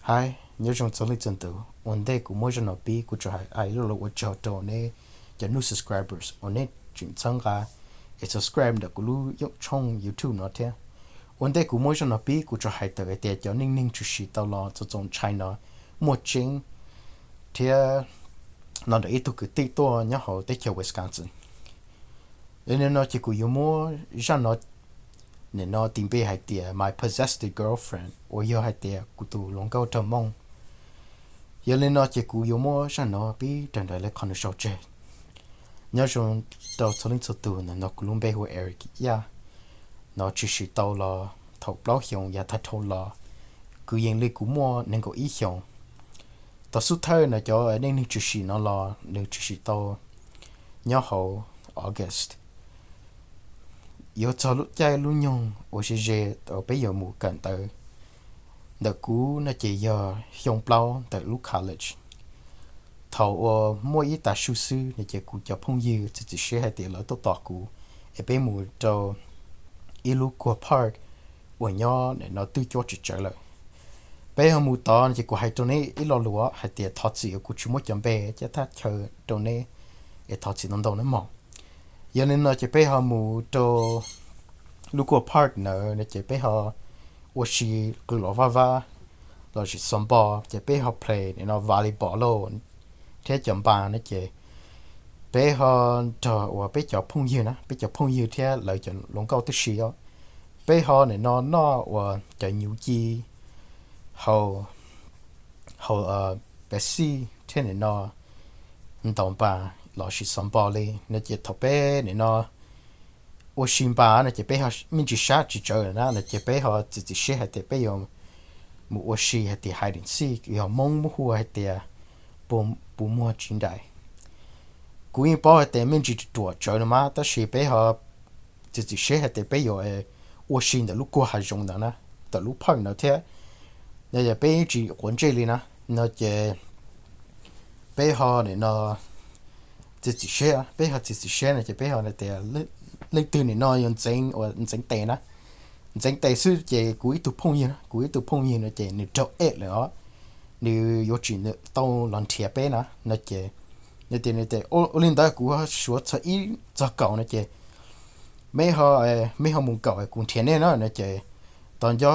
Ai, nyob zoo txog leej txhua tus. Ua ntej kuv muab zaj no pib, kuv tsuas hais ib lo lus ua tsaug rau nej cov new subscribers uas nej tseem txhawb nqa es subscribe ntawm kuv lub tshooj YouTube no thiab. Ua ntej kuv muab zaj no pib, kuv tsuas hais tawm hais tias cov neej neeg tshwm sim tau los txaus ntshai no muaj tseeb thiab, no ntawm ib tug kwv tij tuaj nyob hauv teb chaws Wisconsin. Yog li no ces kuv yuav muab zaj no, nim no tis npe hais tias My Possessed Girlfriend, uas yog hais tias kuv tus hluas nkauj raug mooj. Yog li no ces kuv yuav muab zaj no pib raws nraim li qhov nws sau tseg. Nyob zoo rau txhua leej txhua tus, ntawm no kuv lub npe hu ua Eric Yaj, no tshwm sim tau los thaum plaub xyoos yav tag dhau los, kwv yees li kuv muaj nees nkaum ib xyoos. Tom xub thawj no cov neej neeg tshwm sim no los nws tshwm sim tau nyob hauv August. Yuav txog lub caij lub nyoog uas ze ze uas peb yuav mus kawm ntawv. Ntawm kuv no ces yog xyoo plaub ntawm lub college. Thaum uas muaj ib tav su xwb no ces kuv cov phooj ywg txiav txim siab hais tias lawv tuaj tos kuv es peb mus rau ib lub kuag park uas nyob nim no twb cuab tsis tsawv lawm. Peb ho mus tod no ces kuv hais rau neb ib lo lus hais tias thov txim uas kuv tsis muab cov npe thiab thaj chaw rau neb, es thov txim ntau ntau nawb mog. Yog li no ces peb ho mus rau lub kuag park ntawd no ces peb ho ua si qw los vaj vab lossis xob npo, ces peb ho play nim no volleyball lauj thiab cov npas no ces peb ho nrog uas peb cov phooj ywg na, peb cov phooj ywg thiab lawv cov hluas nkauj tib si os. Peb ho nim no noj uas cov nyuv ci hau, hau Pepsi thiab nim no ntaus npas lossis xob npo li no ces thaum peb nim no ua si npas no ces peb ho me ntsis sab tsis tsawv na no ces peb ho txiav txim siab hais tias peb yuav mus ua si hais tias hide and seek, yog Hmoob muab hu hais tias puas muag tsis nraim. Kuv yeej paub hais tias me ntsis ruam tsawv no mas tab sis peb ho txiav txim siab hais tias peb yuav ua si ntawm lub kuag hav zoov ntawd na, ntawm lub park ntawd thiab. Yog peb tsis quav ntsej li na no ces peb ho nim no txiav txim siab, peb ho txiav txim siab no ces peb ho tias leej twg nim no yuav ntxeev, ua ntxeev tes na. Ntxeev tes xwb ces kuv ib tug phooj ywg, kuv ib tug phooj ywg no ces nws raug ej lawm os, nws yuav tsis tau los nrhiav peb na no ces nws tias, nws tias ua li ntawd kuv suav txog ib txog kaum no ces meb, meb ho mus kaum kuv nrhiav nej na no ces tos nco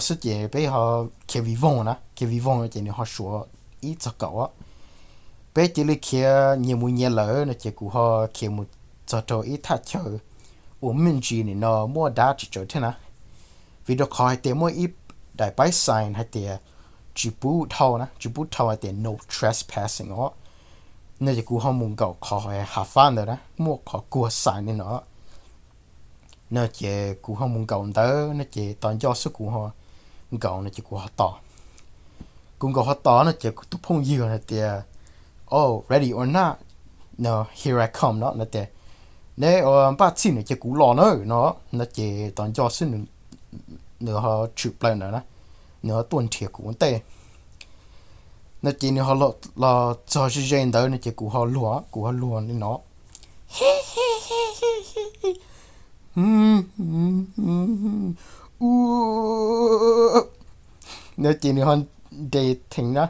xwb ces peb ho khiav vij voog na, khiav vij voog no ces nws ho suav ib txog kaum. Peb cia li khiav nyias mus nyias lawm no ces kuv ho khiav mus txog rau ib thaj chaw uas me ntsis nim no muaj dab tsis tsawv thiab na, vim rau qhov hais tias muaj ib daim paib sign hais tias tsis pub dhau na, tsis pub dhau hais tias no trespassing os. No ces kuv ho mus nkaum qhov hav fab ntawd na, muaj qhov kuag sign li no no ces kuv ho mus nkaum ntawd no ces tos nco xwb kuv ho nkaum no ces kuv ho tos. Kuv nkaum ho tos no ces kuv tus phooj ywg hais tias, oh, ready or not, no, here I come no no tias, neb npaj txhij no ces kuv los na no no ces tos nco xwb nws ho tshwm plaws ntawd na, nws ho tuaj nrhiav kuv ua ntej no ces nws ho los txog ze ze ntawd no ces kuv ho luag, kuv ho luag li no no ces nws ho nres theev na,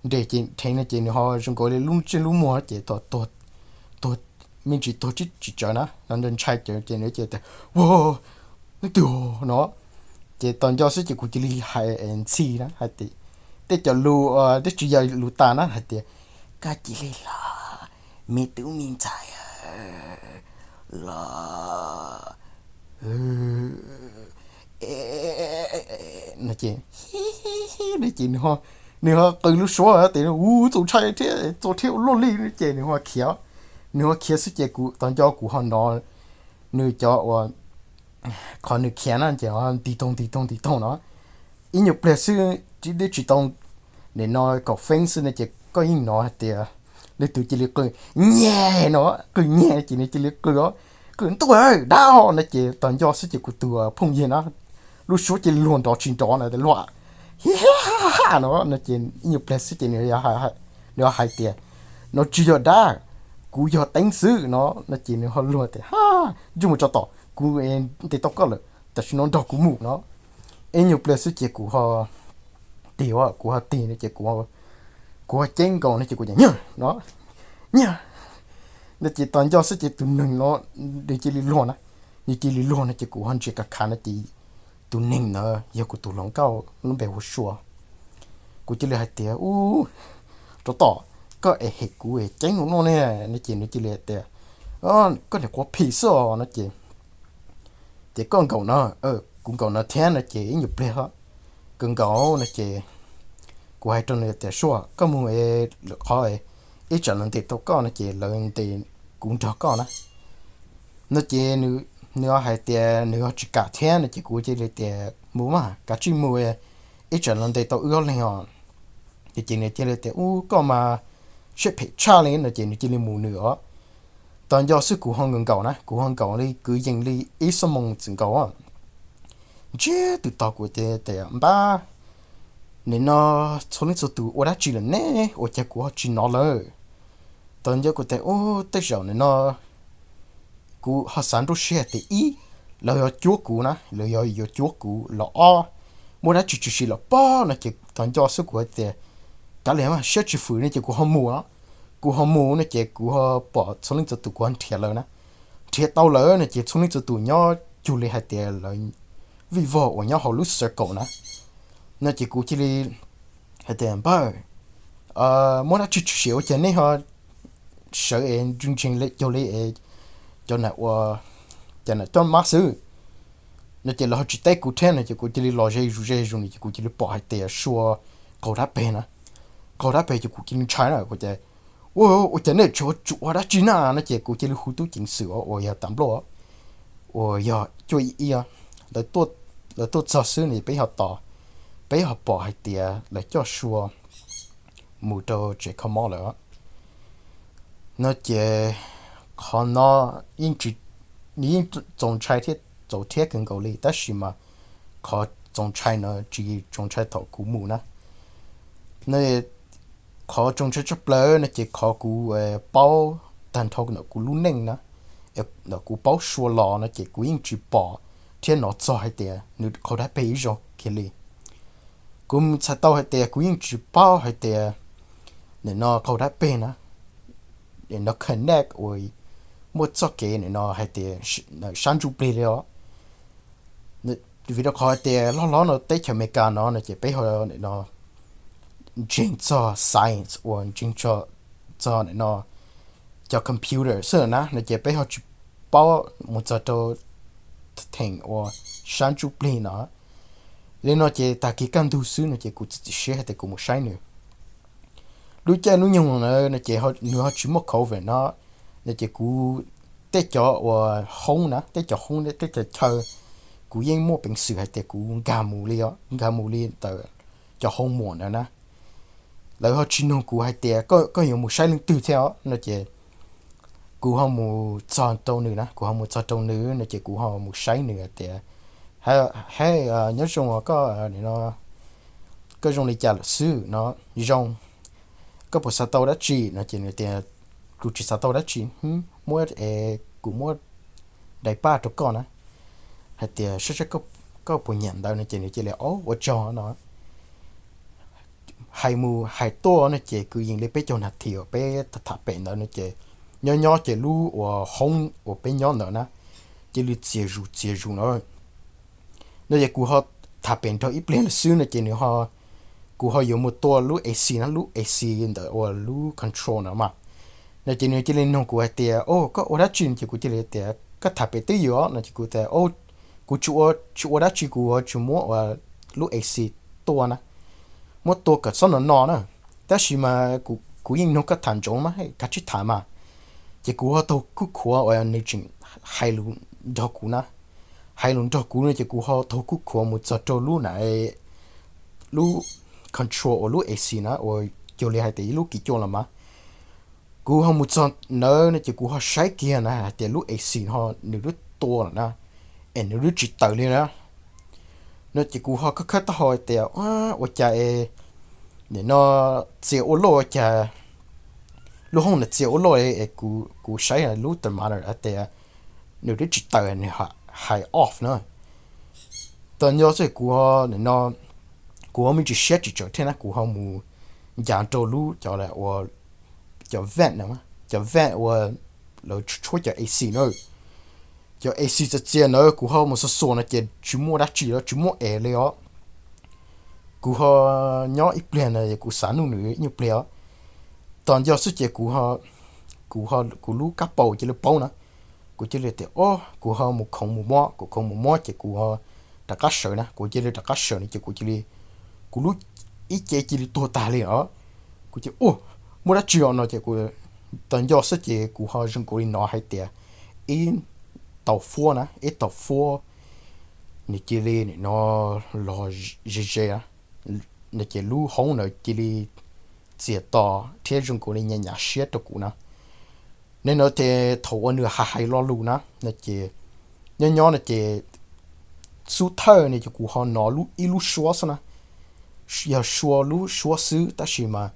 nres ces theev no ces nws ho zoo nkaus li lub ntsej lub muag ces tuag, tuag, me ntsis tuag tsis tsawv na no, ntshai ces nws ces tias, ua, leej twg no. Ces tos nco xwb ces kuv cia li hais ntxhi na hais tias, tej cov lus, tej tsis yog lus tas na hais tias, koj cia li los, me tub me ntxhais los no ces, no ces nws ho qw lub suab tias, u, txaus ntshai thiab, txaus thiab ua luaj li no ces nws ho khiav, nws ho khiav xwb ces kuv tos nco kuv ho hnov nws cov uas qhov nws khiav na ces nti toog nti toog nti toog no. Ib nyuag pliag xwb, twb tsis tau nim no kaum feeb xwb no ces koj yeej hnov hais tias leej twg cia li qw nyeg no, qw nyeg ces nws cia li qw os, qw ntuj dab no ces tos nco xwb ces kuv tus phooj ywg na lub suab cia li luag nrov tsis nrov na, luag no no ces ib nyuag pliag xwb ces nws ho hais tias, no tsis yog dab, kuv yog teeb xwb no no ces nws ho luag tias, ha, ntsej muag tsov tom, kuv ntes tau koj lawm, tam sim no nrog kuv mus no. Ib nyuag pliag xwb ces kuv ho tig, kuv ho tig no ces kuv ho ceeb nkaus no ces kuv tias, Nyiag no, nyiag no ces tos nco xwb ces tus neeg no nws cia li luag na. Nws cia li luag no ces kuv ho ntsia kav khav no ces tus neeg ntawd yog kuv tus hluas nkauj lub npe hu ua Sua. Kuv cia li hais tias, Ub, rov tom, koj es hem kuv ceeb ua luaj ne. No ces nws cia li hais tias, Koj niag quav phim xwb os no ces, ces koj nkaum no, kuv nkaum no thiab no ces ib nyuag pliag, koj nkaum no ces kuv hais rau nws tias, Sua, koj mus lwm qhov, ib tsam lawv ntes tau koj no ces lawv ntes kuv nrog koj na. No ces nws hais tias nws ho tsis kam thiab no ces kuv cia li tias, Mus mas, kav tsij mus, ib tsam lawv ntes tau wb ob leeg os. Ces nws cia li tias, Ub, koj mas siab phem tshaj li no ces nws cia li mus nws os. Tos nco xwb kuv ho nkaum nkaus na, kuv ho nkaum li kwv yees li ib xuab moos txwm nkaus. Ntsiag twb tos kuv tias, Npab, nim no txhua leej txhua tus ua dab tsi lawm ne, ua cas kuv ho tsis hnov lawm? Tos nco kuv tias, Ub, tej zaum nim no kuv ho xav nruab siab tias ib, lawv yuav cuab kuv na, lawv yog yuav cuab kuv los ob, muaj dab tsi tshwm sim los pab no ces tos nco xwb kuv hais tias, Kav liam mas, siab tsis fwm no ces kuv ho mus. Kuv ho mus no ces kuv ho pom txhua leej txhua tus kuv ho nrhiav lawv na. Nrhiav tau lawm no ces txhua leej txhua tus nyob cuag li hais tias lawv vij vog uas nyob hauv lub circle na. No ces kuv cia li hais tias, Npawg, muaj dab tsi tshwm sim ua cas nej ho sawv es ntseeg ntseeg cuag li cov nam ua, cov nam coj mab xwb? No ces lawv ho tsis teb kuv thiab no ces kuv cia li los ze zus ze zus no ces kuv cia li pom hais tias Sua qaug dab peg na. Qaug dab peg ces kuv cia li ntshai na, kuv tias, Ua, ua cas nej tsis ua dab tsi na? No ces kuv cia li hu tub ceev xwm uas yog tas nplauj uas yog cuaj ib ib, lawv tuaj txog xwb no peb ho tos, peb ho pom hais tias lawv coj Sua mus rau tsev kho mob lawm. No ces qhov no yeej tsis, nws yeej txaus ntshai thiab txaus thiab kawg nkaus li, tab sis mas qhov txaus ntshai no tsis txaus ntshai thaum kuv mus na. No qhov txaus ntshai tshaj plaws no ces qhov kuv paub tag nrho ntawm kuv lub neej na, ntawm kuv paub Sua los no ces kuv yeej tsis pom thiab hnov txog hais tias nws qaug dab peg ib zaug kiag li. Kuv mus txhais tau hais tias kuv yeej tsis paub hais tias nim no qaug dab peg na, nim no connect uas muaj txoj kev nim no hais tias sab ntsuj plig li os. Vim rau qhov hais tias loj hlob no teb chaws Amelikas no no ces peb ho nim no ntseeg txog science uas ntseeg txog nim no cov computer xwb na, no ces peb ho tsis paub mus txog rau theem uas sab ntsuj plig no. Li no ces tag kis kaj ntug xwb no ces kuv txiav txim siab hais tias kuv mus saib nws. Lub caij lub nyoog no no ces nws ho tsis muaj covid no, no ces kuv tej cov uas hoob na, tej cov hoob, tej cov chaw, kuv yeej muaj peev xwm hais tias kuv nkag mus li, nkag mus li ntawm cov hoob muam ntawd na. Lawv ho tsis nug kuv hais tias koj yuav mus saib leej twg thiab os no ces kuv ho mus txog rau nws na, kuv ho mus txog rau nws no ces kuv ho mus saib nws hais tias, Hej, nyob zoo os, koj, koj zoo li cas lawm xwb no? Zoo. Koj puas xav tau dab tsi no ces nws tias, Kuv tsis xav tau dab tsi. Muab, kuv muab dais paj rau koj na, hais tias saib saib koj puas nyiam ntawd no ces nws cia li, Ua tsaug no. Hais mus hais tuaj no ces kwv yees li peb caug nas this uas peb tham pem ntawd no ces nyob nyob ces lub uas hoob uas peb nyob ntawd na cia li txias zus txias zus no. No ces kuv ho tham pem nrog ib pliag lawm xwb no ces nws ho, kuv ho yuav mus tua lub A C na, lub A C ntawm uas lub control no mas. No ces nws cia li nug kuv hais tias, O, koj ua dab tsi no ces kuv cia li tias, Koj tham pem twb ywm no ces kuv tias, Kuv tsis ua, tsis ua dab tsi, kuv tsis muab ua lub A C tua na, muab tua kom txhob no no na. Tab sis mas kuv yeej nug koj tham ntsoov mas kav tsij tham mas. Ces kuv ho taug kuj khuav uas nws tseem hais lus nrog kuv na, hais lus nrog kuv no ces kuv ho taug kuj khuav mus txog rau lub na, lub control uas lub A C na uas cuag li hais tias ib lub kis cua los mas. Kuv ho mus txog ntawd no ces kuv ho saib kiag na hais tias lub A C ho nws twb tua lawm na, es nws twb tsis tawm li na. No ces kuv ho khawb khawb taub hau tias, Ua cas es nim no txias ua luaj, ua cas lub hoob ntawd txias ua luaj es kuv saib lub thermometer hais tias nws twb tsis tawm, nws hais off na. Tau nco xwb kuv ho nim no kuv me ntsis siab tsis tsawv thiab na, kuv ho mus ncav rau lub cov, cov vent, cov vent uas lawv tshuab cov A C na. Cov A C txias txias ntawd kuv ho mus xuas xuas no ces tsis muaj dab tsi os, tsis muaj es li os. Kuv ho nyob ib pliag no kuv xav nug nws ib nyuag pliag os. Tos nco xwb ces kuv, kuv lub kab paus cia li paub na. Kuv cia li tias, o, kuv ho mus khoov mus mob, kuv khoov mus mob ces kuv ho rov qab sawv na, kuv cia li rov qab sawv no ces kuv cia li, kuv lub, ib ce cia li tuag tag li os. Kuv cia, u, muaj dab tsi os no ces kuv, tos nco xwb ces kuv ho zoo nkaus li hnov hais tias ib tau fuab na, ib tau fuab, nws cia li nim no los ze ze na, no ces lub hoob ntawd cia li txias to thiab zoo nkaus li nyav nyav siab rau kuv na. Nim no ces thaum uas nws hais hais lo lus na, no ces nyob nyob no ces xub thawj no ces kuv ho hnov ib lub suab xwb na, yog suab, lub suab xwb tab sis mas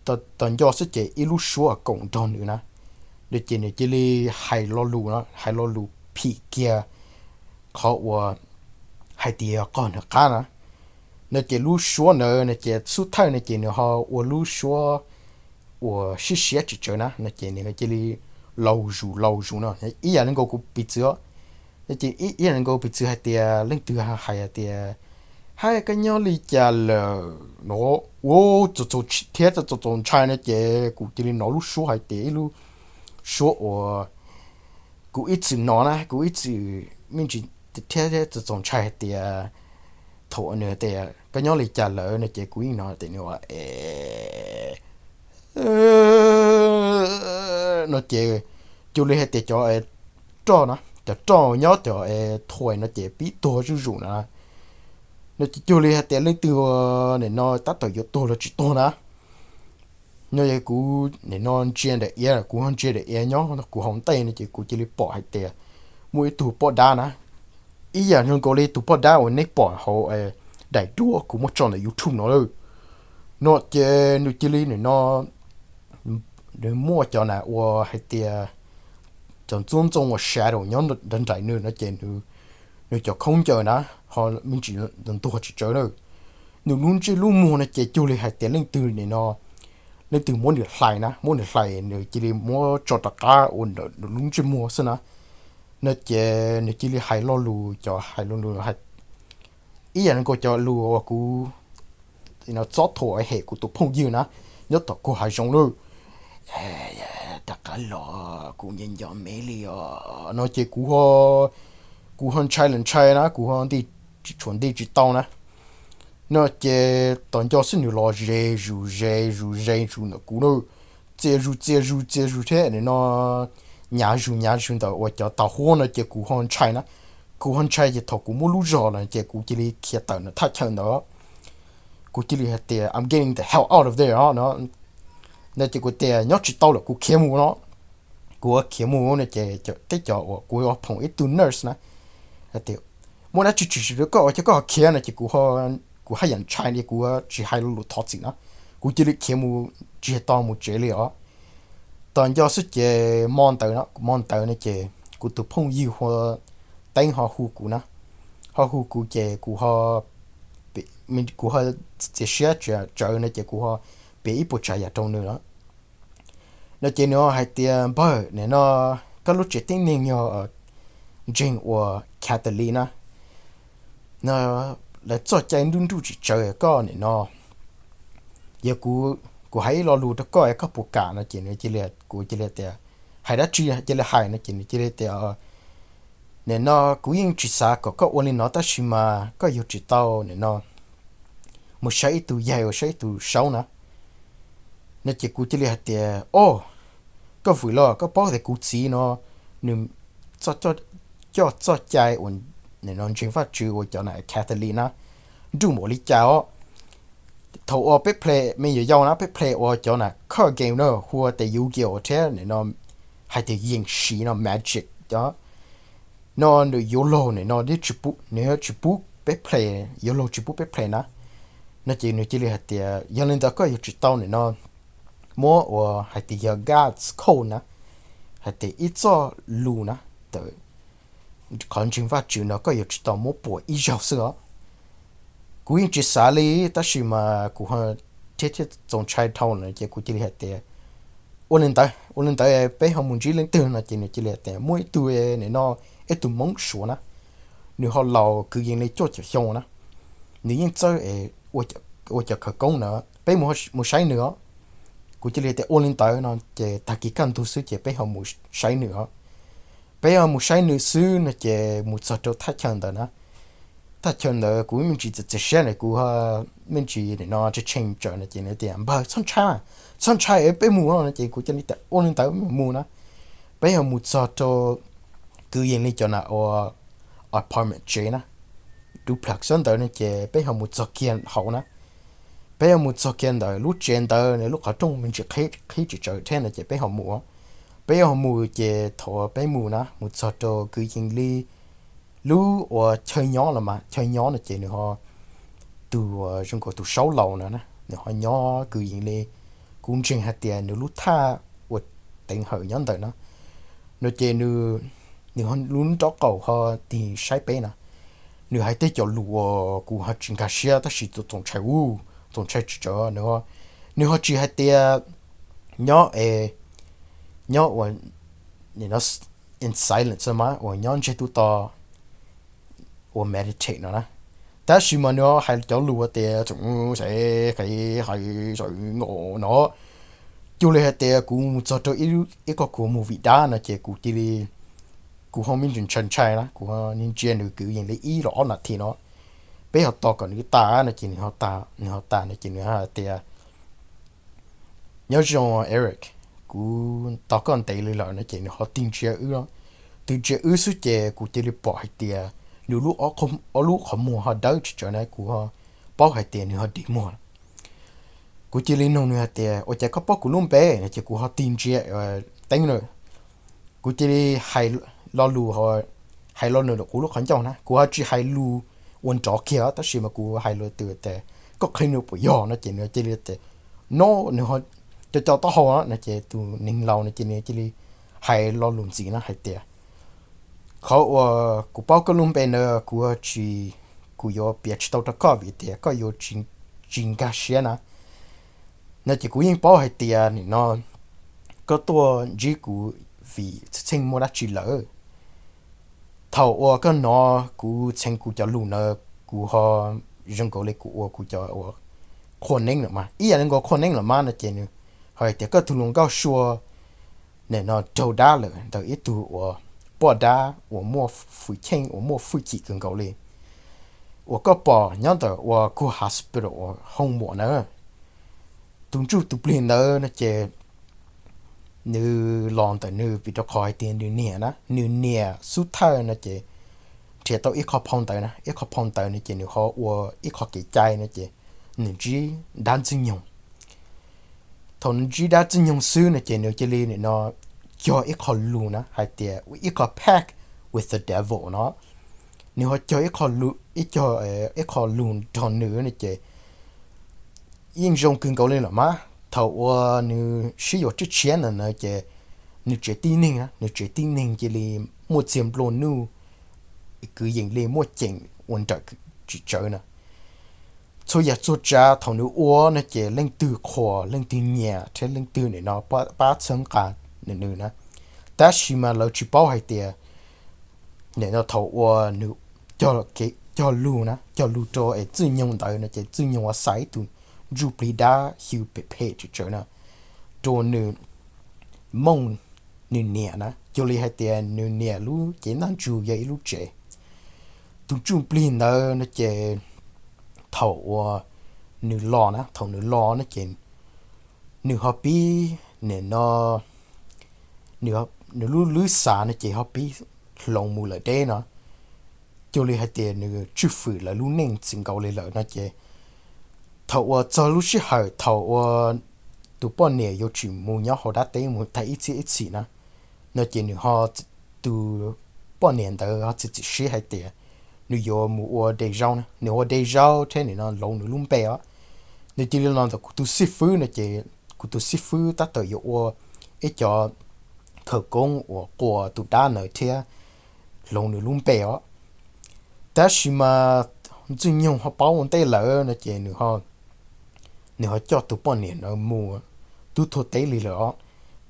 tos nco xwb ces ib lub suab koom nrog nws na. No ces nws cia li hais lo lus, hais lo lus phim kiag qhov uas hais tias yog qog nws qab na. No ces lub suab ntawd no ces xub thawj no ces nws ho ua lub suab uas sib siab tsis tsawv na, no ces nws cia li laus zus laus zus no ib yam li nkaus kuv piv txwv, ib yam li nkaus piv txwv hais tias leej twg hais hais tias, hais koj nyob li cas lawm no, ua thiab txaus txaus ntshai no ces kuv cia li hnov lub suab hais tias ib lub suab uas kuv ib txwm hnov na, kuv ib txwm me ntsis thiab txaus txaus ntshai hais tias thaum nws tias koj nyob li cas lawm no ces kuv yeej hnov tias nws ua e no ces cuag li hais tias cov roj na, cov roj nyob cov thuam no ces pib tuag zuj zus na. No ces cuag li hais tias leej twg nim no tab tom yuav tuag los tsis tuag na. No kuv nim no ntsia daim iav, kuv ho ntsia daim iav nyob kuv hauv ntej no ces kuv cia li pom hais tias muaj ib tug poj dab na, ib yam zoo nkaus li tus poj dab uas nej pom hauv daim duab kuv muab tso ntawm YouTube no lawm. No ces nws cia li nim no nws muaj cov na ua hais tias cov ntxuab ntxoo uas shadow nyob nraim nws no ces nws cov khaub ncaws na ho me ntsis ntuag tsis tsawv lawm. Nws lub ntsej lub muag no ces cuag li hais tias leej twg nim no, leej twg muab nws hlais na, muab nws hlais nws cia li muab tso rov qab ua nws lub ntsej muag xwb na. No ces nws cia li hais lo lus, cov hais lo lus ib yam li nkaus cov lus uas kuv txob thuam hem kuv tus phooj ywg na, nyob tom kuv hav zoov lawm, rov qab los kuv nco nco me li os no ces kuv, kuv ho ntshai los ntshai na, kuv ho nti, tshuav nti tsis tau na. No ces tos nco xwb nws los ze zus ze zus ze zus ntawm kuv na, txias zus txias zus txias zus thiab nim no nyav zus nyav zus ntawm uas cov tav huab no ces kuv ho ntshai na. Kuv ho ntshai ces thaum kuv muab lub zog lawm ces kuv cia li khiav tawm ntawm thaj chaw ntawd. Kuv cia li hais tias I'm getting the hell out of there no. No ces kuv tias nyob tsis tau lawm kuv khiav mus no. Kuv khiav mus no ces tej cov uas kuv phoom ib tug nurse na, tias muaj dab tsi tshwm sim rau koj ua cas koj ho khiav no ces kuv haj yam ntshai li kuv tsis hais lo lus thov txim na. Kuv cia li khiav mus tsis to mus tsev li os. Tos nco xwb ces hmo ntawd no, hmo ntawd no ces kuv tus phooj ywg hu, Teeb ho hu kuv na, ho hu kuv ces kuv, kuv ho txiav siab tsawv no ces kuv ho piav ib puas tsav yam rau nws na. No ces nws hais tias npawg, nim no koj lub tsev teeb neeg yog ntseeg ua Catholic na, no lawv txoj cai nruj nruj tsis tsawv koj nim no, yog kuv hais ib lo lus rau koj koj puas kam no ces nws, kuv cia li tias hais dab tsi cia li hais no ces nws cia li tias nim no kuv yeej tsis xav kom koj ua li no tab sis mas koj yuav tsum tau nim no mus saib ib tug yaig uas saib ib tug saub na. No ces kuv cia li hais tias o, koj vwm los koj paub tias kuv txiv no nws coj txoj cai uas nim no ntseeg Vajtswv ua cov na Catholic na nruj npaum li cas os. Thaum uas peb play me nyuam yaus na peb play ua cov na card game na hu tias Yu-Gi-Oh thiab nim no hais tias yeem siv no magic cov no nws yuav luag nim no nws tsis pub peb play, yuav luag tsis pub peb play na. No ces nws cia li hais tias yog li ntawd koj yuav tsum tau nim no muab ua hais tias yog God's code na, hais tias ib txoj lus na, qhov ntseeg Vajtswv no koj yuav tsum tau muab puas ib zaug xwb os. Kuv yeej tsis xav li, tab sis mas kuv thiab thiab txaus ntshai dhau lawm ces kuv cia li hais tias, ua li ntawd, ua li ntawd peb ho mus ntsib leej twg no ces nws cia li hais tias muaj ib tug, nim no, ib tug Hmoob Suav na, nws ho laus kwv yees li cuaj caum xyoo na, nws yeej txawj ua cov khawv koob na, peb mus saib nws os. Kuv cia li tias ua li ntawd no ces tag kis kaj ntug xwb ces peb ho mus saib nws os. Peb ho mus saib nws xwb no ces mus txog rau thaj chaw ntawd na, thaj chaw ntawd kuv me ntsis txiav txiav siab na, kuv me ntsis nim no tshee tshee tsawv no ces nws tias npawg txhob ntshai, txhob ntshai peb mus no ces kuv cia li tias ua li ntawd mus na. Peb ho mus txog rau kwv yees li cov na ua apartment tsev na, duplex xwb ntawd no ces peb ho mus txog kiag hauv na. Peb ho mus txog kiag ntawm lub tsev ntawd, nws lub qhov rooj me ntsis qhib tsis tsawv thiab no ces peb ho mus. Peb ho mus ces thaum peb mus na mus txog rau kwv yees li lub ua chaw nyob los mas, chaw nyob no ces nws ho, tus zoo nkaus tus saub laus na, nws ho nyob kwv yees li, kuv ntseeg hais tias nws lub thaj ua teev hawm nyob ntawm no, no ces nws lub nraub qaum ho tig saib peb na. Nws hais tej cov lus uas kuv ho tsis nkag siab tab sis txaus ntshai, txaus ntshai tsis tsawv. Nws ho tsis hais tias nyob, nyob ua in silence mas uas nyob ntseg tub to ua meditate no na, tab sis mas nws hais cov lus tias tseem hais, hais, hais nkaus no. Cuag li hais tias kuv mus txog rau ib qho kuv movie dab no ces kuv cia li, kuv ho me ntsis ntshai ntshai na, kuv ho ntsia nws kwv yees li ib los ob nas this no, peb ho tos kom nws tas no ces nws ho tas, nws ho tas no ces nws hais tias nyob zoo Eric, kuv tos koj ntev li lawm no ces nws ho tig ntsia wb, tig ntsia wb xwb ces kuv cia li pom hais tias nws lub, ob lub qhov muag ho dawb tsis tsawv na, kuv ho paub hais tias nws ho dig muag. Kuv cia li nug nws hais tias ua cas koj paub kuv lub npe no ces kuv ho tig ntsia teeb na, kuv cia li hais lo lus, hais lo lus rau kuv lub qhov ncauj na, kuv ho tsis hais lus ua nrov kiag tab sis mas kuv hais lus tias koj qhia nws puas yog no ces nws cia li tias no, nws co co taub hau no ces tus neeg laus no ces nws cia li hais lo lus ntxiv no hais tias qhov uas kuv paub koj lub npe na, kuv tsis, kuv yuav piav tsis tau rau koj vim tias koj yuav tsis nkag siab na. No ces kuv yeej paub hais tias nim no koj tuaj ntsib kuv vim txheej muaj dab tsi lawm. Thaum uas koj hnov kuv txheev kuv cov lus na, kuv ho zoo nkaus li kuv ua kuv cov uas qhua neeb lawm mas, ib yam li nkaus qhua neeb lawm mas no ces nws ho hais tias koj tus hluas nkauj sua nim no raug dab lawm ntawm ib tug uas poj dab uas muaj hwj chim, uas muaj hwj chim kawg nkaus li, uas koj pom nyob ntawm uas kuv hospital uas hoo muam na. Tus ntsuj tus plig ntawd no ces nws los ntawm nws vim rau qhov hais tias nws niam na, nws niam xub thawj no ces nrhiav tau ib qho phau ntawv na, ib qho phau ntawv no ces nws ho ua ib qho kev cai no ces nws ntsib dab ntxwg nyoog. Thaum nws ntsib dab ntxwg nyoog xwb no ces nws cia li nim no cog ib qho lus na hais tias ib qho pact with the devil no. Nws ho cog ib qho lus, ib qho lus nrog nws no ces yeej zoo kawg nkaus li los mas. Thaum uas nws sib yuav tshiab tshiab ntawd na ces nws tsev tib neeg, nws tsev tib neeg cia li muaj txiag nplua nuj, kwv yees li muaj ceem ua nrawm tsis tsawv na. Txhua yam txhua tsav thaum nws ua no ces leej twg qhuas leej twg nyiam thiab leej twg nim no pab txhawb nqa nws na. Tab sis mas lawv tsis paub hais tias nim no thaum uas nws cog lus na, cog lus rau es txwj nyoog ntawd no ces txwj nyoog ua xa ib tug ntsuj plig dab xyw phem phem tsis tsawv na rau nws mooj nws niam na, cuag li hais tias nws niam lub cev ntaj ntsug yog ib lub tsev. Tus ntsuj plig ntawd no ces thaum uas nws los na, thaum nws los no ces nws ho pib nim no nws lub lwb xav no ces ho pib hloov mus lawm deb no, cuag li hais tias nws tswj fwm lawv lub neej txwm nkaus li lawm no ces thaum uas txog lub sij hawm thaum uas tus poj niam yuav tsis mus nyob hauv dab teb mus tag ib txhiab ib txhis na, no ces nws ho, tus poj niam ntawd ho txiav txim siab hais tias nws yuav mus ua de zaub na, nws ua de zaub thiab nim no lauv nws lub npe os. Nws cia li los ntawm kuv tus xib fwb no ces kuv tus xib fwb tab tom yuav ua ib co khawv koob uas quas tus dab ntawd thiab hloov nws lub npe os. Tab sis mas Ntxwg Nyoog ho paub ua ntej lawm no ces nws ho coj tus poj niam no mus tub thua teb li lawm os.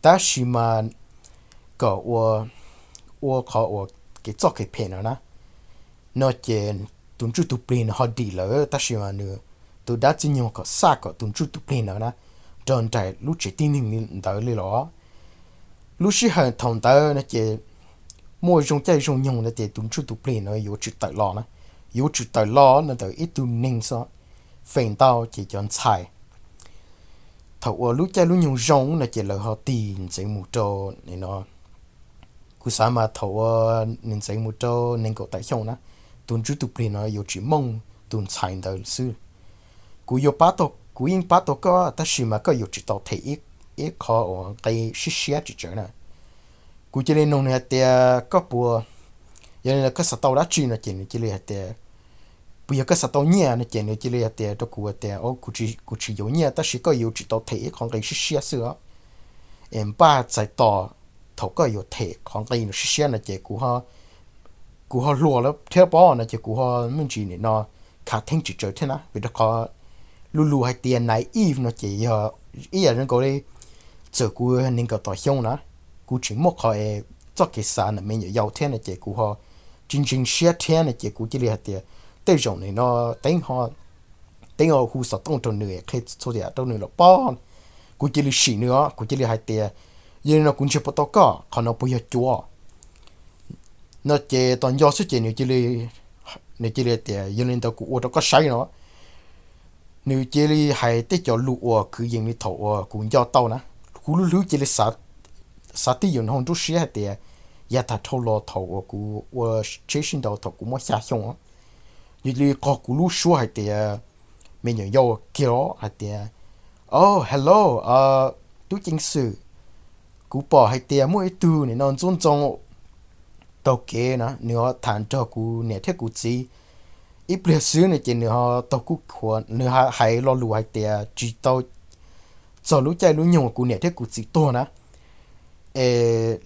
Tab sis mas kom ua, ua qhov uas kev txoj kev phem no na, no ces tus ntsuj tus plig no ho dim lawm, tab sis mas nws, tus dab Ntxwg Nyoog kom xaj kom tus ntsuj tus plig no na nrog nraim lub tsev tib neeg ntawd li los. Lub sij hawm thaum ntawd no ces muaj zoo caij zoo nyoog no ces tus ntsuj tus plig no yuav tsum tawm los na, yuav tsum tawm los no ntawm ib tug neeg xwb, feem ntau ces cov ntxhais thaum uas lub caij lub nyoog zoo no ces lawv ho tig ntxeev mus rau no, kuv xav mas thaum uas nws ntxeev mus rau nees nkaum tawm xyoo na, tus ntsuj tus plig no yuav tsis mooj tus ntxhais ntawd xwb. Kuv yuav pab tau, kuv yeej pab tau koj tab sis mas koj yuav tsum tau them ib qho uas nqi siab siab tsis tsawg na. Kuv cia li nug nws hais tias koj puas, yog li ntawd koj xav tau dab tsi no ces nws cia li hais tias, puas yog koj xav tau nyiaj no ces nws cia li hais tias rau kuv tias kuv tsis yuav nyiaj tab sis koj yuav tsum tau them ib qho nqi siab siab xwb os, es npaj txais tos thaum koj yuav them qhov nqi no siab siab no ces kuv ho hluas lawm thiab pob no ces kuv ho me ntsis nim no khav theeb tsis tsawg thiab na, vim rau qhov lub lus hais tias naive no ces yog ib yam zoo nkaus li txawm kuv nees nkaum tawm xyoo na, kuv tseem muaj qhov es txoj kev xav ntawm me nyuam yaus thiab no ces kuv ho tsis ntseeg siab thiab no ces kuv cia li hais tias tej zaum nim no Teeb, Teeb hu xov tooj rau nws qhia txhua yam rau nws los pob. Kuv cia li sim nws os, kuv cia li hais tias yog li no kuv ntsia puas tau koj, qhov no puas yog cuav no ces tos nco xwb ces nws cia li tias yog li ntawd kuv ua rau koj saib no. Nws cia li hais tej cov lus uas kwv yees li thaum uas kuv nco tau na. Kuv lub hlwb cia li xav twj ywm hauv nruab siab hais tias yav tag dhau los thaum uas kuv ua tsheb sib nraus thaum kuv muaj xya xyoo, nws cia li qog kuv lub suab hais tias, me nyuam yaus kiag los hais tias, Oh, hello, tub ceev xwm, kuv pom hais tias muaj ib tug nim no ntxub ntxoo taug kev na, nws ho tham nrog kuv niam thiab kuv txiv ib pliag xwb no ces nws ho taug kuj khuav, nws hais lo lus hais tias tsis tau txog lub caij lub nyoog kuv niam thiab kuv txiv tuag na. Es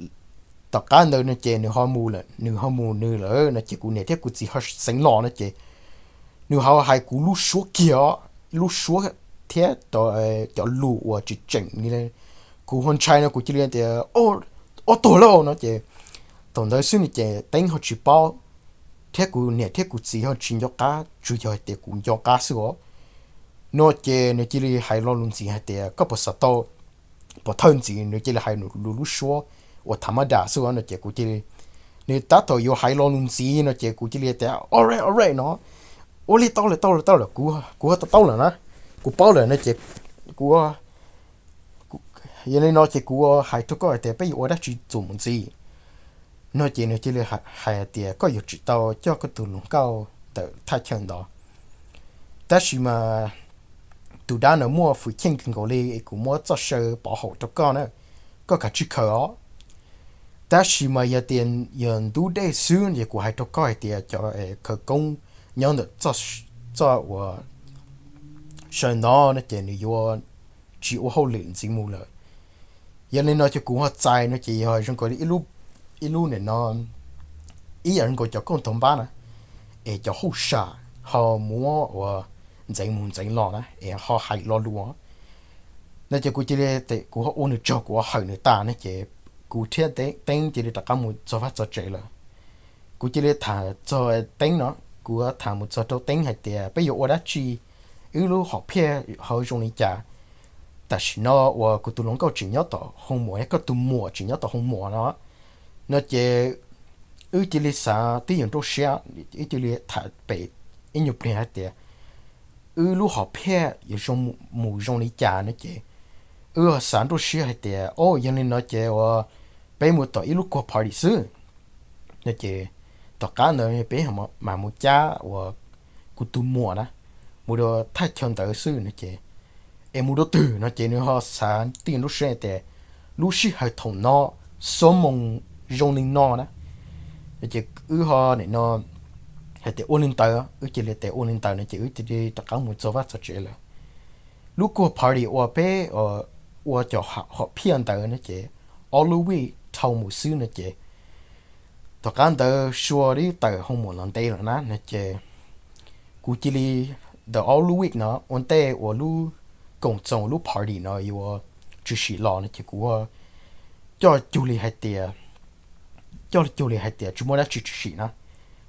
tom qab ntawd no ces nws ho mus lawm, nws ho mus nws lawm no ces kuv niam thiab kuv txiv ho xeev los no ces nws ho hais kuv lub suab kiag os, lub suab thiab cov lus uas tsis tseem li. Kuv ho ntshai no kuv cia li tias, Ob, tuag lauj no ces thaum ntawd xwb no ces Teeb ho tsis paub, thiab kuv niam thiab kuv txiv ho tsis nco qab, tsuas yog hais tias kuv nco qab xwb os. No ces nws cia li hais lo lus ntxiv hais tias koj puas xav tau, pov thawj ntxiv nws cia li hais lus lub suab uas thav mab das xwb no ces kuv cia li, nws tab tom yuav hais lo lus ntxiv no ces kuv cia li tias, All right, all right no, ua li tau lawm, tau lawm, tau lawm, kuv ho tau taub lawm na, kuv paub lawm no ces kuv, yog li no ces kuv hais rau koj hais tias peb yuav ua dab tsi txuas mus ntxiv no ces nws cia li hais tias koj yuav tsum tau coj koj tus hluas nkauj ntawm thaj chaw ntawd, tab sis mas tus dab no muaj fwm cheej kawg nkaus li es kuv muab txoj saw pov haum rau koj na, koj kav tsij khaws os. Tab sis mas yog tias yog ntub dej xwb ces kuv hais rau koj hais tias cov khawv koob nyob ntawm txoj uas saw ntawd no ces nws yuav tsis ua hauj lwm ntxiv mus lawm. Yog li no ces kuv ho txais no ces yog zoo nkaus li ib lub nim no, ib yam zoo nkaus cov kauj ntawv npab na, es cov hauj sam ho muab uas ntxeev mus ntxeev los na es ho hais lo lus no ces kuv cia li, kuv ho ua nws tsaug, kuv hawm nws tas no ces kuv thiab Teeb cia li rov qab mus txog vaj txog tsev lawm. Kuv cia li tham txog Teeb no, kuv tham mus txog rau Teeb hais tias peb yuav ua dab tsi, wb lub hom phiaj ho zoo li cas. Tam sim no uas kuv tus hluas nkauj tseem nyob tom hoo muam, koj tus muam tseem nyob tom hoo muam no, no ces wb cia li xav twj ywm nruab siab, wb cia li tham pem ib nyuag pliag hais tias wb lub hom phiaj yuav mus zoo li cas no ces wb xav nruab siab hais tias, o, yog li no ces uas peb mus tom ib lub kuag party xwb no ces tom qab ntawd peb mam mus cab uas kuv tus muam na mus rau thaj chaw ntawd xwb no ces, es mus rau twg no ces nws ho xav twj ywm nruab siab tias lub sij hawm thaum no, xuab moos zoo li no na. No ces wb ho nim no hais tias ua li ntawd, wb cia li tias ua li ntawd no ces wb cia li rov qab mus txog vaj txog tsev lawm. Lub kuag party uas peb ua cov hom phiaj ntawd no ces ob lub vij dhau mus xwb no ces tom qab ntawd Sua twb tawm hoo muam los ntev lawm na no ces Kuv cia li, ntawm ob lub week no ua ntej uas lub koom txoos lub party no yuav tshwm sim los no ces kuv coj cuag li hais tias, coj cuag li hais tias tsis muaj dab tsi tshwm sim na.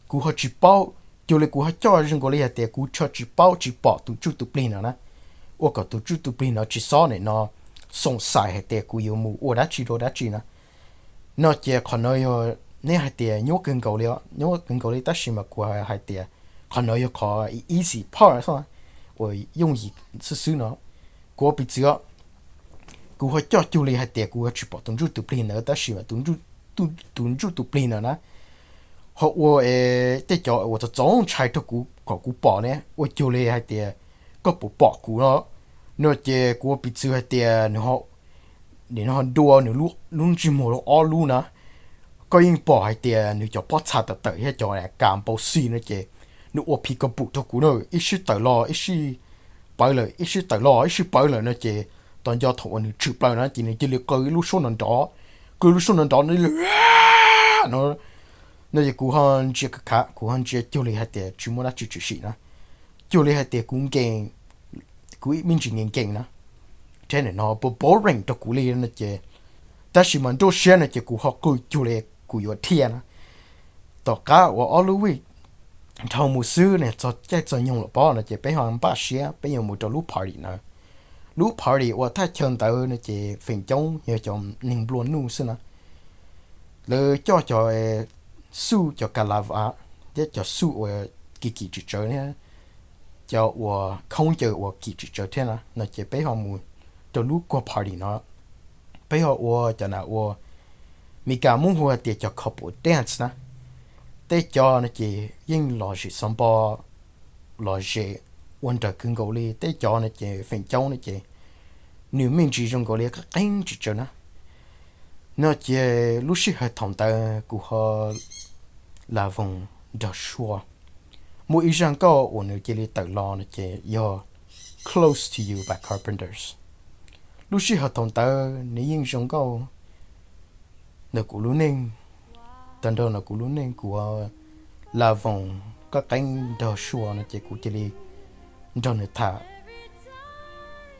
Kuv ho tsis paub, cuag li kuv ho coj zoo nkaus li hais tias kuv tsis paub tsis pom tus ntsuj tus plig no na, ua kom tus ntsuj tus plig no tsis xob nim no xoom xais hais tias kuv yuav mus ua dab tsi rau dab tsi na. No ces qhov no yog, nej hais tias nyuaj kawg nkaus li, nyuaj kawg nkaus li, tab sis mas kuv hais tias qhov no yog qhov easy part uas yooj yim xwb xwb no. Kuv ua piv txwv, kuv ho coj cuag li hais tias kuv tsis pom tus ntsuj tus plig ntawd, tab sis mas tus ntsuj tus plig ntawd na ho ua tej cov uas txaus txaus ntshai rau kuv kom kuv pom ne, ua cuag li hais tias koj puas pom kuv no. No ces kuv ua piv txwv hais tias nws ho, nim no ho dua nws lub ntsej muag ob lub na, koj yeej pom hais tias nws cov pob txha tawm tawm thiab cov kas npau xi no ces nws ua phi ka pum rau kuv na, ib sij tawm los ib sij pawv lawm, ib sij tawm los ib sij pawv lawm no ces tos nco thaum uas nws tshwm plaws na ces nws cia li qw ib lub suab nrov nrov, qw lub suab nrov nrov no no ces kuv ho ntsia khav khav, kuv ho ntsia cuag li hais tias tsis muaj dab tsi tshwm sim na, cuag li hais tias kuv nkees, kuv me ntsis nkees nkees na, thiab nim no boring rau kuv li no ces, tab sis mas nruab siab no ces kuv ho qw cuag li kuv yuav dhia na. Tom qab uas ob lub week dhau mus xwb ne, txog caij txog nyoog los pob no ces peb ho npaj siab peb yuav mus rau lub party na. Lub party uas thaj chaw ntawd no ces feem coob yog cov neeg nplua nuj xwb na. Lawv coj cov xuj, cov ka la vas thiab cov xuj uas kim kim tsis tsawv thiab cov uas khoob ncaws uas kim tsis tsawv thiab na, no ces peb ho mus rau lub kuag party no. Peb ho ua cov na ua Meskas muab hu hais tias cov couple dance na. Tej cov no ces yeej los zem xov npo, los zem ua nraws kawg nkaus li. Tej cov no ces feem coob no ces nws me ntsis zoo nkaus li qeeb tsis tsawv na. No ces lub sij hawm thaum ntawd kuv ho la voos nrog Sua. Muaj ib zaj nkauj uas nws cia li tawm los no ces yog Close to You by Carpenters. Lub sij hawm thaum ntawd nws yeej zoo nkauj ntawm kuv lub neej, tag nrho ntawm kuv lub neej. Kuv la voos qeeb qeeb nrog Sua no ces kuv cia li nrog nws tham,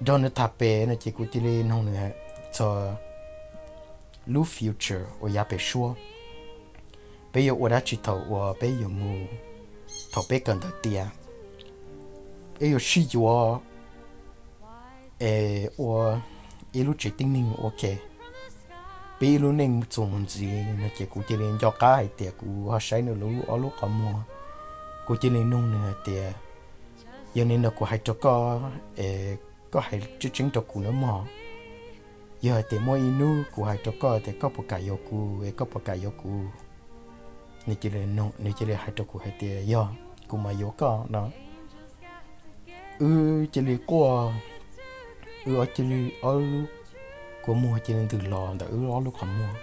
nrog nws tham pem no ces kuv cia li noog nws txog lub future uas yav pem suab, peb yuav ua dab tsi thaum uas peb yuav mus, thaum peb kawm ntawv tiav, peb yuav sib yuav es ua ib lub tsev tib neeg ua ke, peb ib lub neej txuas mus ntxiv no ces kuv cia li nco qab hais tias kuv ho saib nws lub ob lub qhov muag. Kuv cia li nug nws hais tias, yog li no kuv hais rau koj es koj hais tseeb tseeb rau kuv nawb mog. Yog hais tias muaj ib hnub kuv hais rau koj tias koj puas kam yuav kuv es koj puas kam yuav kuv? Nws cia li hais rau kuv hais tias yog, kuv mam yuav koj no. Wb cia li quaj, wb cia li ob lub kua muag cia li ntws los ntawm wb ob lub qhov muag.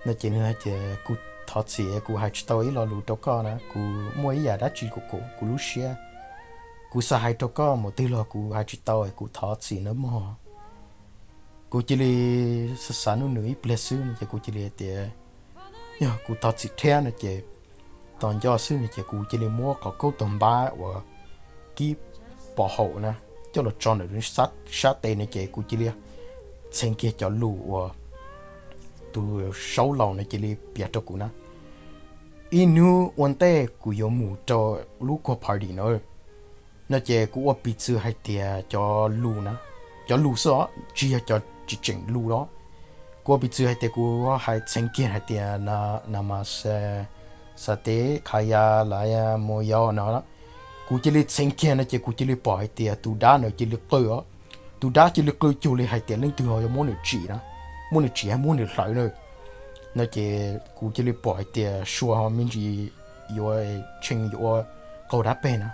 No ces nws hais tias kuv thov txim, kuv hais tsis tau ib lo lus rau koj na, kuv muaj ib yam dab tsi kuv kuv kuv lub siab, kuv xav hais rau koj mus twg los kuv hais tsis tau, kuv thov txim nawb mog. Kuv cia li xav xav nug nws ib pliag xwb no ces kuv cia li tias, yog kuv thov txim thiab no ces, tos nco xwb no ces kuv cia li muab qhov kaub tag npab uas kib pov haum na coj los tso ntawm sab tes no ces kuv cia li txheev kiag cov lus uas tus saub laus no cia li piav rau kuv na. Ib hnub ua ntej kuv yuav mus rau lub kuag party no, no ces kuv ua piv txwv hais tias cov lus na, cov lus xwb os, tsis yog cov tsis tseem lus los. Kuv ua piv txwv hais tias kuv hais txheev kiag hais tias na mas xa tev qha ya la ya mus yau no. Kuv cia li txheev kiag no ces kuv cia li pom hais tias tus dab no cia li qw os. Tus dab cia li qw cuag li hais tias leej twg ho yuav muab nws tsim na, muab nws tsim muab nws hlawv na. No ces kuv cia li pom hais tias Sua ho me ntsis yuav tshee yuav qaug dab peg na.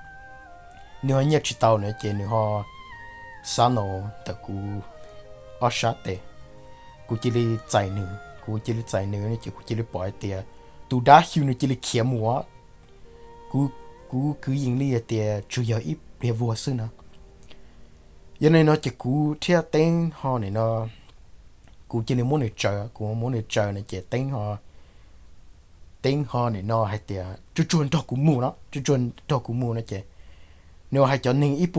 Nws ho nyiaj tsis tau na ces nws ho xab no ntawm kuv ob sab tes. Kuv cia li txais nws, kuv cia li txais nws no ces kuv cia li pom hais tias tus dab hw nws cia li khiav mus. Kuv, kuv kwv yees li hais tias tsuas yog ib pliag vuag xwb na. Yog li no ces kuv thiab Teeb ho nim no, kuv cia li muab nws tsaws, kuv muab nws tsaws no ces Teeb ho Teeb ho nim no hais tias tsuag tsuag nrog kuv mus no, tsuag tsuag nrog kuv mus no ces nws hais cov neeg ib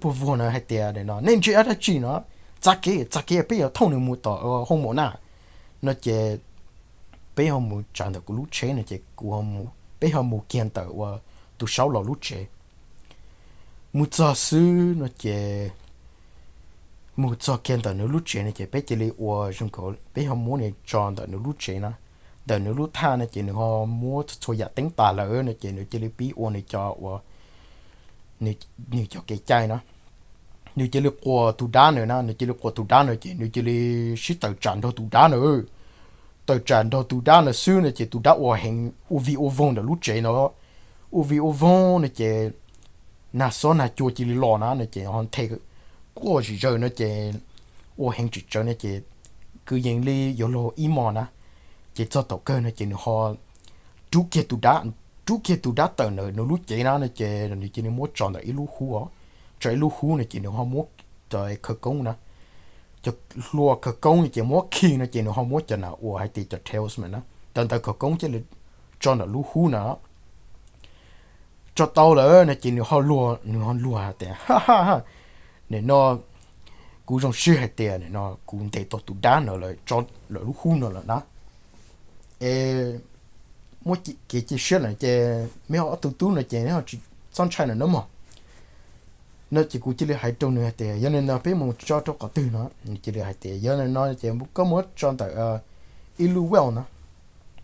puag vuag na hais tias nim no nej ntsia dab tsi no, txav kev txav kev peb yuav thooj nws mus tom hoo mom na. No ces peb ho mus tsav ntawm kuv lub tsheb no ces kuv, peb ho mus kiag ntawm uas tus saub los lub tsev. Mus txog xwb no ces mus txog kiag ntawm nws lub tsev no ces peb cia li ua zoo nkaus peb ho muab nws tso ntawm nws lub tsev na, ntawm nws lub thaj no ces nws ho muab txhua yam teeb tas lawm no ces nws cia li pib ua nws cov uas nws cov kev cai na. Nws cia li quas tus dab na, nws cia li quas tus dab na ces nws cia li sib tawm tsam nrog tus dab na. Tawm tsam nrog tus dab na xwb no ces tus dab ua heev ua vig ua voog ntawm lub tsev no, ua vig ua voog no ces nag xob nag cua cia li los na no ces ho nthe quaj zim zaws no ces ua heev tsis tsawv no ces kwv yees li yuav luag ib hmos na. Ces txog thaum kawg no ces nws ho rub kiag tus dab, rub kiag tus dab tawm ntawm nws lub cev na no ces nws cia li muab tso ntawm ib lub hub os, tso ib lub hub no ces nws ho muab cov khawv koob na, cov hlua khawv koob no ces muab khi no ces nws ho muab cov na uas hais tias cov talisman na, cov ntawv khawv koob cia li tso ntawm lub hub na. Tso tau lawm no ces nws ho luag, nws ho luag tias, nim no kuv zoo siab hais tias nim no kuv ntes tau tus dab no lawm, tso lawm lub hub no lawm na. Es muab kev cia siab lawm ces meb ho ob tug tub no ces neb ho tsis txhob ntshai lawm nawb mog. No ces kuv cia li hais rau nws hais tias yog li ntawd peb mus tso rau qhov twg no? Nws cia li hais tias yog li no ces koj muab tso ntawm ib lub well no,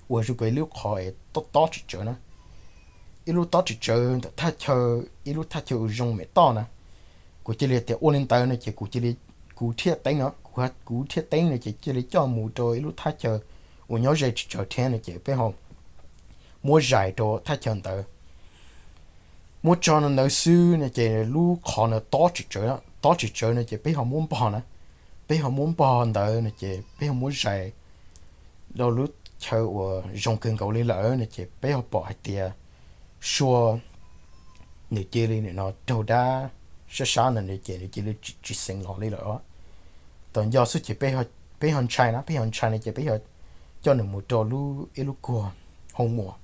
uas zoo li ib lub qhov es tob tob tsis tsawv na, ib lub tob tsis tsawv ntawm thaj chaw, ib lub thaj chaw uas zoo me toj na. Kuv cia li tias ua li ntawd no ces kuv thiaj teeb no, kuv thiaj teeb no ces cia li coj mus rau ib lub thaj chaw uas nyob ze tsis tsawv thiab no ces peb ho muab zais rau thaj chaw ntawd. Muab tso no ntawd xwb no ces lub qhov no tob tsis tsawv, tob tsis tsawv no ces peb ho muab npog na, peb ho muab npog ntawd no ces peb ho muab zais rau lub chaw uas zoo kawg nkaus li lawm no ces peb ho pom hais tias sua nws cia li nim no raug dab sab sab no ces nws cia li tsis xeev los li lawm. Tau nco xwb ces peb ho ntshai na, peb ho ntshai no ces peb ho coj nws mus rau lub ib lub kuag hoo muas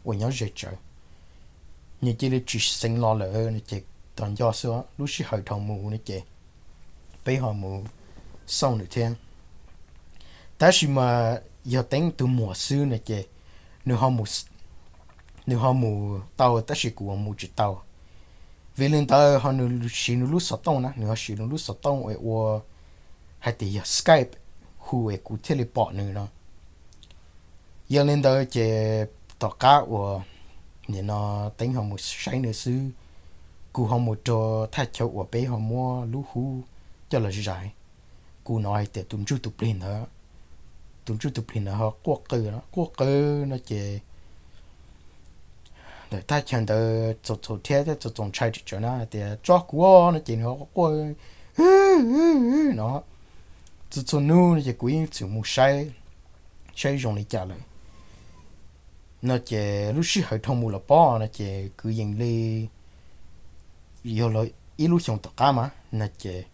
uas nyob ze tsawv. Nws cia li tsis xeev los lawm no ces tau nco xwb, lub sij hawm dhau mus no ces peb ho mus xauj nws thiab. Tab sis mas yog teeb tus muam xwb no ces nws ho mus tau tab sis kuv mus tsis tau. Vim li ntawd ho nws siv nws lub xov tooj na, nws ho siv nws lub xov tooj es ua hais tias yog Skype hu es kuv thiaj li pom nws no. Yog li ntawd ces tom qab uas nim no teeb ho mus saib nws xwb, kuv ho mus rau thaj chaw uas peb ho muab lub hub coj los zais. Kuv hnov hais tias tus ntsuj tus plig ntawd, tus ntsuj tus plig ntawd ho quaj qw, quaj qw no ces ntawm thaj chaw ntawd txaus txaus thiab thiab txaus txaus ntshai tsis tsawv na hais tias tso kuv no ces nws ho quaj no. Txhua txhua hnub no ces kuv yeej txwm mus saib, saib zoo li cas lawm. No ces lub sij hawm dhau mus los pob no ces kwv yees li yog ib lub xyoos tom qab mas no ces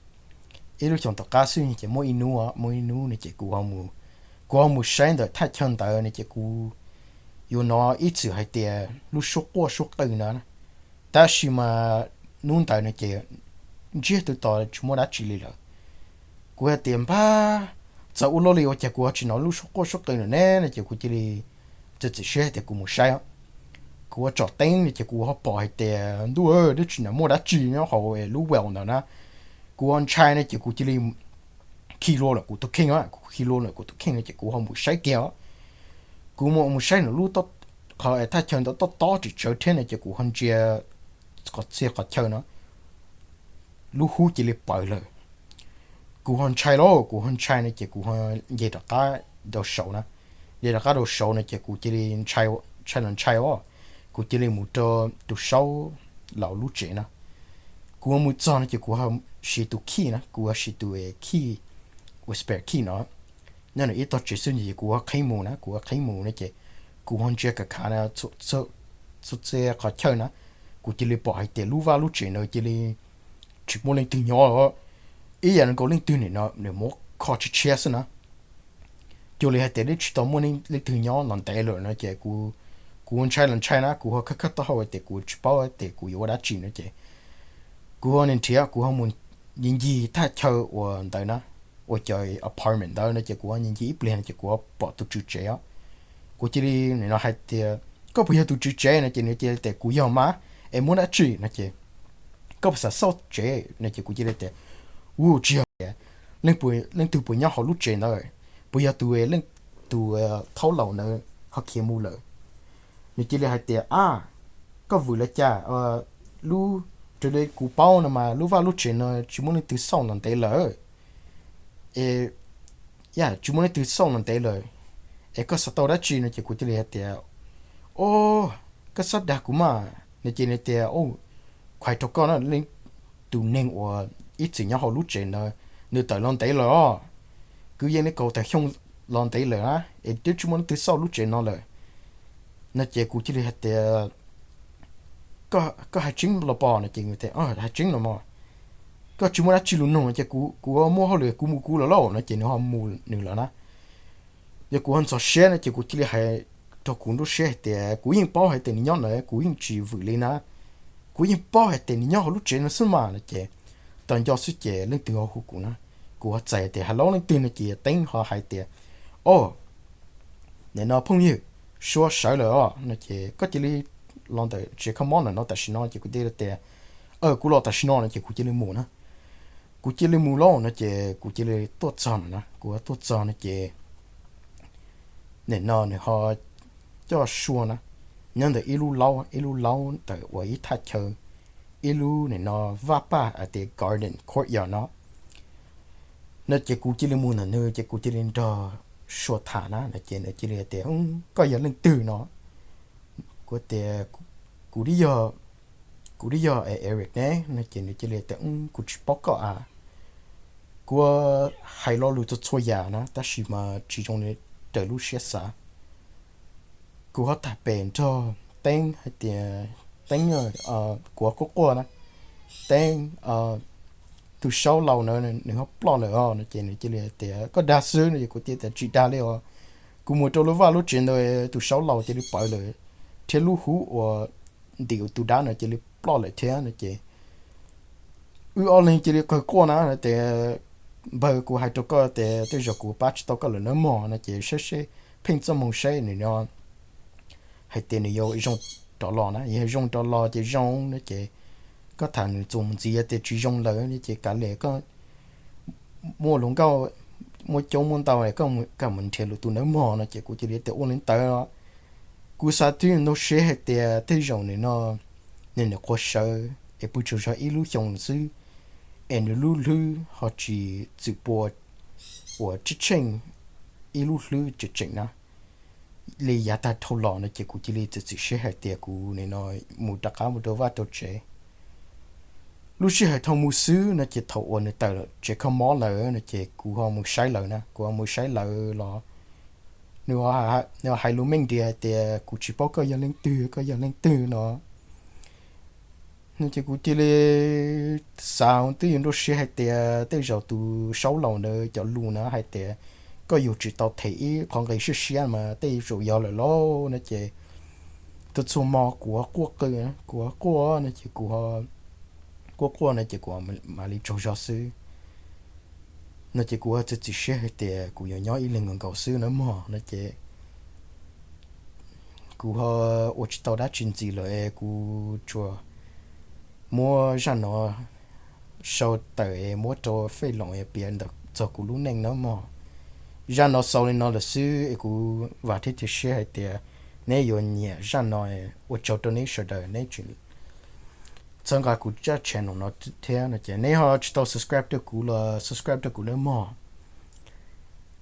ib lub xyoos tom qab xwb ces muaj ib hnub, muaj ib hnub no ces kuv ho mus saib ntawm thaj chaw ntawd no ces kuv yuav hnov ib txwm hais tias lub suab quaj suab qw no. Tab sis mas hnub ntawd no ces ntsiag twb to tsis muaj dab tsi li lawm. Kuv hais tias npab, txawm ua luaj li ua cas kuv ho tsis hnov lub suab quaj suab qw lawm ne no ces kuv cia li txiav txim siab hais tias kuv mus saib. Kuv ua tsom teeb no ces kuv ho pom hais tias ntuj, twb tsis hnov muaj dab tsi nyob hauv lub well ntawd na. Kuv ho ntshai no ces kuv cia li khi lua lawm kuv tus kheej, kuv khi lua lawm kuv tus kheej no ces kuv ho mus saib kiag. Kuv mus mus saib ntawm lub qhov thaj chaw ntawd tob tob tsis tsawv thiab no ces kuv ho ntsia qhov txhia qhov chaw no, lub hub cia li pawv lawm. Kuv ho ntshai lauj, kuv ho ntshai no ces kuv ho nce rov qab rau saud na. Nce rov qab rau saud no ces kuv cia li ntshai los ntshai os, kuv cia li mus rau tus saub laus lub tsev na. Kuv mus txog no ces kuv ho siv tus khij na, kuv ho siv tus khij uas spare key no. Nyob ntawm ib tog tsev xwb ces kuv ho qhib mus na, kuv ho qhib mus no ces kuv ho ntsia kav khav txhua txhia qhov chaw na. Kuv cia li pom hais tias lub vaj lub tsev ntawd cia li tsis muaj leej twg nyob. Ib yam nkaus leej twg nim no nws muab kho tshiab tshiab xwb na. cuag li hais tias twb tsis tau muaj leej twg nyob los ntev lawm no ces kuv ntshai los ntshai na, kuv ho khawb khawb taub hau tias kuv tsis paub tias kuv yuav ua dab tsi no ces kuv ho nim nrhiav, kuv ho mus ncig ncig thaj chaw uas ntawd na, uas cov apartment ntawd no ces kuv ho ncig ncig ib pliag no ces kuv pom tus tswv tsev os. Kuv cia li nim no hais tias, koj puas yog tus tswv tsev no ces nws cia li tias, kuv yog mas, es muaj dab tsi no ces, koj puas xav xauj tsev no ces kuv cia li tias, u, tsis yog, leej twg puas nyob hauv lub tsev ntawd, puas yog tus, leej, tus thaub laus ntawd ho khiav mus lawm. Nws cia li hais tias, a, koj vwm li cas, lub, raws li kuv paub no mas lub vaj lub tsev no tsis muaj leej twg xauj los ntev lawm, es, yam tsis muaj leej twg xauj los ntev lawm, es koj xav tau dab tsi no ces kuv cia li hais tias, o, koj xav dag kuv mas no ces nws tias, o, kuv hais rau koj na, leej, tus neeg uas ib txwm nyob hauv lub tsev ntawd, nws tawm los ntev lawm os, kwv yees li kaum tawm xyoo los ntev lawm na, es twb tsis muaj leej twg xauj lub tsev no lawm no ces kuv cia li hais tias, koj hais tseeb los pom no ces nws tias, hais tseeb los mas, koj tsis muaj dab tsi los nug no ces kuv, kuv muaj hauj lwm kuv mus kuv lawm lauj no ces nws ho mus nws lawm na. Yog kuv ho ntxhov siab no ces kuv cia li hais rau kuv nruab siab hais tias kuv yeej paub hais tias nws nyob ntawd, kuv yeej tsis vwm li na, kuv yeej paub hais tias nws nyob hauv lub tsev no xwb mas no ces tau nco xwb ces leej twg ho hu kuv na. Kuv ho txais tias hello leej twg no ces Teeb ho hais tias, o, nim no phooj ywg, Suav sawv lawm os no ces koj cia li los ntawm tsev kho mob ntawm no tam sim no ces kuv cia li tias, kuv los tam sim no no ces kuv cia li mus na. Kuv cia li mus lauj no ces kuv cia li tuaj txog no na, kuv tuaj txog no ces nim no nws ho coj Suav na, nyob ntawm ib lub laub, ib lub laub ntawm uas ib thaj chaw, ib lub nim no vaj paj hais tias garden courtyard no no ces kuv cia li mus ntawm nws ces kuv cia li nrog Suav tham na no ces nws cia li tias, koj yog leej twg no? Kuv tias, kuv twb yog Eric ne no ces nws cia li tias, kuv tsis paub koj a. Kuv hais lo lus txhua txhua yam na tab sis mas tsis zoo li raws lub siab xav. Kuv ho tham pem nrog Teeb hais tias, Teeb, kuv quaj quaj na, Teeb, tus Saub laus na nws ho ploj lawm os no ces nws cia li tias, koj dag xwb no ces kuv cia li tias tsis dag li os. Kuv mus rau lub vaj lub tsev ntawd tus Saub laus cia li pawv lawm, thiab lub hub uas ntim tus dab no cia li ploj lawm thiab no ces wb ob leeg cia li qw quaj na tias, npawg, kuv hais rau koj tias tej zaum kuv pab tsis tau koj lawm nawb mog no ces saib seb, pheej txoj moo saib nws no hais tias nws yuav zoo rov los na, yog zoo rov los ces zoo no ces koj tham nws txuas mus ntxiv, yog tias tsis zoo lawm no ces kav liam, koj muaj hluas nkauj, muaj coob muaj ntau, koj kam mus nrhiav lwm tus nawb mog no ces kuv cia li tias ua li ntawd los. Kuv xav twb ntau siab hais tias tej zaum nws no, nws nyuam qhuav sawv es pw tsaug zog ib lub xyoo xwb, es nws lub hlwb ho tsis txwm pua uas tsheej tsheej ib lub hlwb tseem tseem na li yav tag dhau los no ces kuv cia li txiav txim siab hais tias kuv nim no mus rov qab mus rau vaj rau tsev. Lub sij hawm dhau mus xwb no ces thaum uas nws tawm tsev kho mob lawm no ces kuv ho mus saib lawv na, kuv ho mus saib lawv los nws hais lus meej nrias hais tias, kuv tsis paub koj yog leej twg, koj yog leej twg no no ces kuv cia li xav twb yus nruab siab hais tias tej zaum tus Saub laus ntawd cov lus na hais tias koj yug tsis tau them ib qhov nqi siab siab mas tej zaum yog lawm lauj no ces txhua txhua hmo kuv quaj qw, kuv quaj no ces kuv quaj quaj no ces kuv mam li tsaug zog xwb no ces kuv txiav txim siab hais tias kuv yuav nyob ib leeg nkaus nkaus xwb nawb mog no ces kuv ho ua tsis tau dab tsi ntxiv lawm es kuv tsuas muab zaj no sau tawm es muab rau Fej Loos piav ntawm txog kuv lub neej nawb mog. Zaj no xaus li no lawm xwb es kuv vam thiab cia siab hais tias neb yuav nyiam zaj no. Ua tsaug rau neb sawv daws neb tseem txhawb nqa kuv zaj channel no thiab no ces neb ho tsis tau subscribe rau kuv los subscribe rau kuv nawb mog.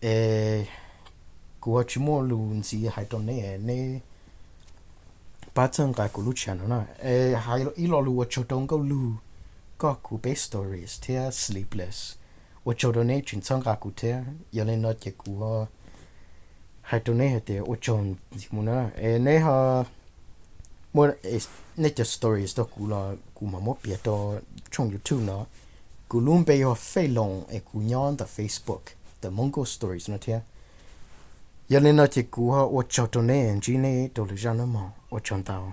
Es kuv ho tsis muaj lus ntxiv hais rau neb, neb pab txhawb nqa kuv lub channel no na. Es hais ib lo lus ua tsaug rau Nkauj Lug, koj kuv peb stories thiab Sleepless, ua tsaug rau neb tseem txhawb nqa kuv thiab. Yog li no ces kuv hais rau neb hais tias ua tsaug ntxiv mus na. Es neb ho muaj nej cov stories rau kuv los kuv mam muab piav rau tshooj YouTube no. Kuv lub npe yog Fej Loos es kuv nyob ntawm Facebook The Mongol Stories no thiab. Yog li no ces kuv ho ua tsaug rau nej, ntsib nej rau lwm zaj nawb mog, ua tsaug ntau.